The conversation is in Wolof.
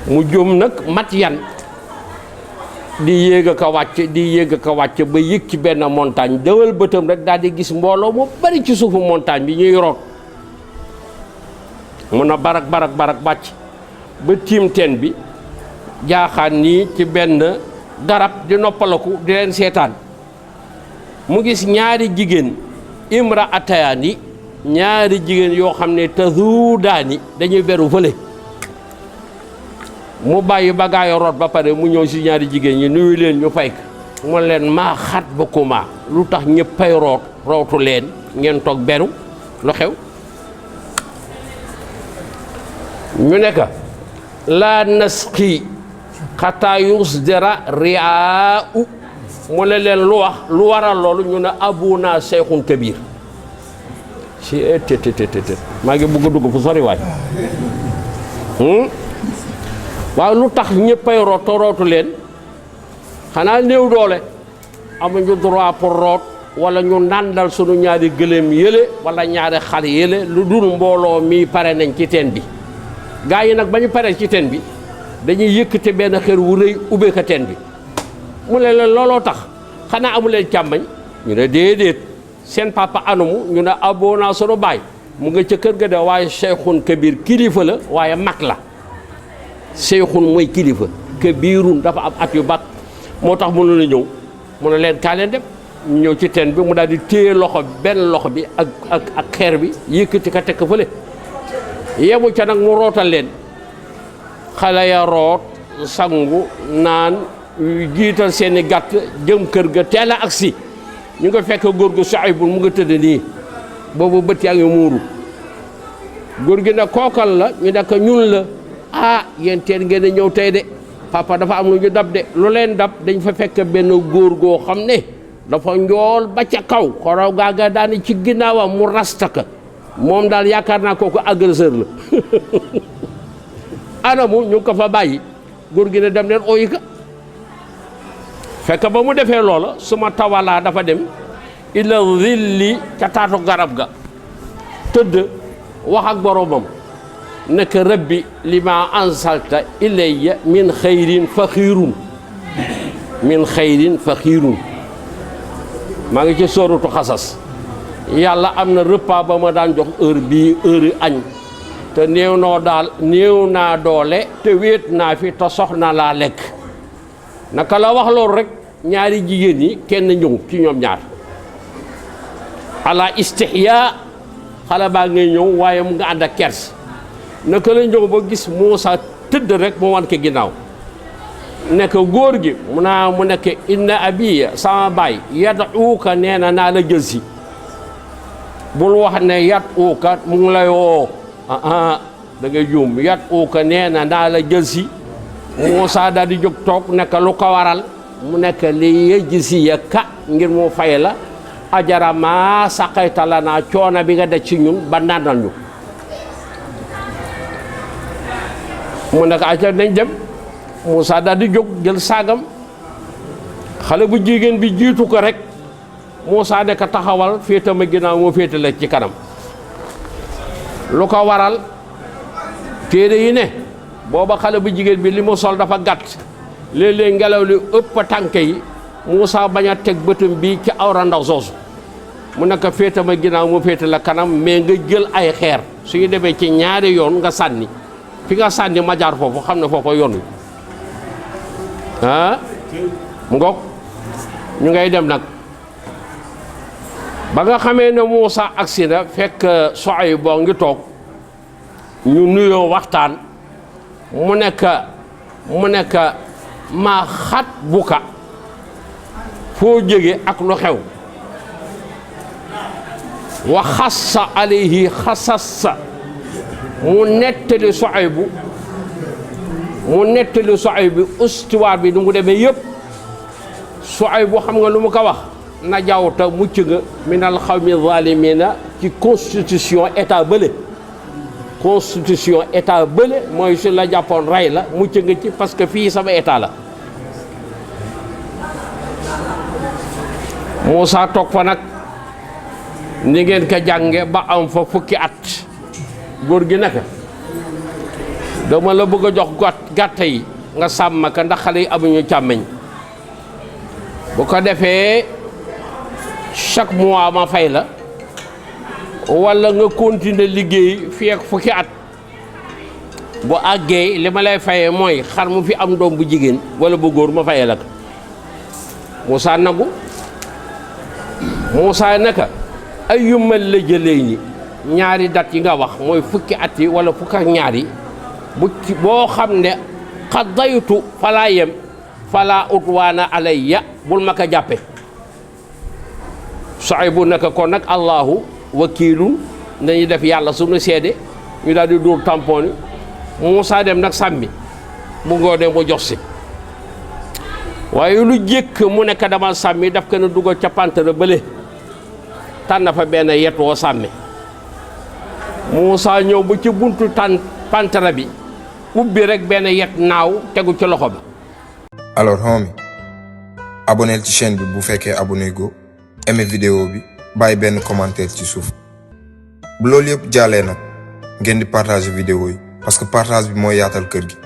mu jum nag mat yan di yéeg a ka wàcc ba yëg ci benn montagne dawal bëtam rek daal di gis mbooloo mu bari ci suufu montagne bi ñuy root mun a barak wàcc ba tiim teen bi jaaxaan nii ci benn garab di noppalaku di leen seetaan mu gis ñaari jigéen imra atayaani ñaari jigéen yoo xam ne tazuudaani dañuy beru fële mu bàyyi ba gaay root ba pare mu ñëw si ñaari jigéen ñi nuyu leen ñu fay ko mu leen maa xat ba kuma lu tax ñëppay rootu leen ngeen toog beru lu xew ñu nekk laa nasqi xataa yusdira riaa u mu ne leen lu waral loolu ñu ne abuna seyxun kabir si te maa ngi bugg a dugg fu sori waay waaw lu tax ñëppay rootu leen xanaa néew doole amuñu droit pour root wala ñu nàndal sunu ñaari gëléem yële wala ñaari xar yële lu dul mbooloo mi pare nañ ci teen bi gaa yi nag ba ñu paree ci teen bi dañuy yëkkate benn xeer wu rëy ubbee ko teen bi mu ne leen looloo tax xanaa amu leen càmmañ ñu ne déedéet seen papa anumu ñu ne aboo naa sunu baay mu nga ca kër ga de waaye seyxun kabir kilifa la waaye mag la seyxun mooy kilifa kabirun dafa am at yu bat moo tax mënu la ñëw mu ne leen kaa leen dem ñu ñëw ci teen bi mu daal di téye loxo benn loxo bi ak xeer bi yëkkati ka teg ko fële yemu ca nag mu rootal leen xale ya root sangu naan jiital seeni gàtt jëm kër ga teel a agsi ñu nga fekk góor gu Suaybul mu nga tëdd nii boobu bët yaa ngi muuru góor gi ne kookal la ñu nekk ñun la yéen teen ngeen a ñëw tey de papa dafa am lu ñu dab de lu leen dab dañ fa fekk benn góor goo xam ne dafa njool ba ca kaw xorow gaaga daani ci ginnaawam mu rastaka moom daal yaakaar naa kooku agresseur la anamu ñu ngi ko fa bàyyi góor gi ne dem leen ooyi ka fekk ba mu defee loola suma tawalaa dafa dem ila zilli ca taatu garab ga tëdd wax ak boromam nekk rabbi li ma ansalta ilayya min xayrin faxiirun maa ngi ci sóoratu xasas yàlla am na repas ba ma daan jox heure bii heure añ te néew naa doole te wéet naa fi te soxna laa lekk naka la wax loolu rek ñaari jigéen ñi kenn ñëw ci ñoom ñaar ala istihya xale baa ngay ñëw waaye mu nga ànd ak kers naka la ñëw ba gis Muusa tëdd rek mu wan ko ginnaaw nekk góor gi mu nekk inna abiya sama baay yad'uuka nee na naa la jël si bul wax ne yad'uuka mu ngi lay woo da ngay juum yad'uuka nee na naa la jël si Muusa daal di jóg toog nekk lu ko waral mu nekk li yajziyaka ngir mu fay la ajara ma saqayta lanaa coono bi nga daj ci ñun ba nàndal ñu mu nekk aca nañ dem Moussa daal di jóg jël saagam xale bu jigéen bi jiitu ko rek Moussa ne ko taxawal féete ma ginnaaw moo féete la ci kanam lu ko waral téere yi ne booba xale bu jigéen bi li mu sol dafa gàtt léeg-léeg ngelaw li ëpp tànk yi Moussa bañ a teg bëtam bi ci awra ndaw soosu mu nekk féete ma ginnaaw moo féete la kanam mais nga jël ay xeer suñu demee ci ñaari yoon nga sànni fi nga sànni ma jaar foofu xam ne foofa yoon wi mu ngoog ñu ngay dem nag ba nga xamee ne Moussa agsi na fekk Suayb boo ngi toog ñu nuyoo waxtaan mu nekk maa xat buka foo jóge ak lu xew wa xassa alayhi xasassa mu nettali Suayb histoire bi nu mu demee yëpp Suayb xam nga lu mu ko wax na jawta mucc nga minal xawmi zalimina ci constitution état bële mooy su la jàppoon rey la mucc nga ci parce que fii sama état la Moussa toog fa nag ni ngeen ko jànge ba am fa fukki at góor gi naka dama la bëgg a jox gàtt yi nga sàmm ka ndax xale yi amuñu càmmeñ bu ko defee chaque mois ma fay la walla nga continuer liggéey fii ak fukki at bu àggee li ma lay fayee mooy xar mu fi am doom bu jigéen walla bu góor ma fayee la ko Moussa nagu Moussa naka ay yumal la jëlee ni ñaari dat yi nga wax mooy fukki at yi walla fukk ak ñaar yi boo xam ne xadaytu falaa yem falaa utwaana alayya bul ma ko jàppe Suaybu naka kon nag allahu wakiilun nañu def yàlla suñu seede ñu daal di dóor tampon Moussa dem nag sàmmi bu ngoonee mu jox si waaye lu jëkk mu nekk dama sàmmi daf ko ne dugal ca pantara bële tànn fa benn yet woo sàmmi Moussa ñëw ba ci buntu pantara bi ubbi rek benn yet naaw tegu ci loxo bi. alors homie abonneel ci chaîne bi bu fekkee abonné go aimé vidéo bi bàyyi benn commentaire ci suuf bu loolu yëpp jàllee nag ngeen di partager vidéo yi parce que partage bi mooy yaatal kër gi.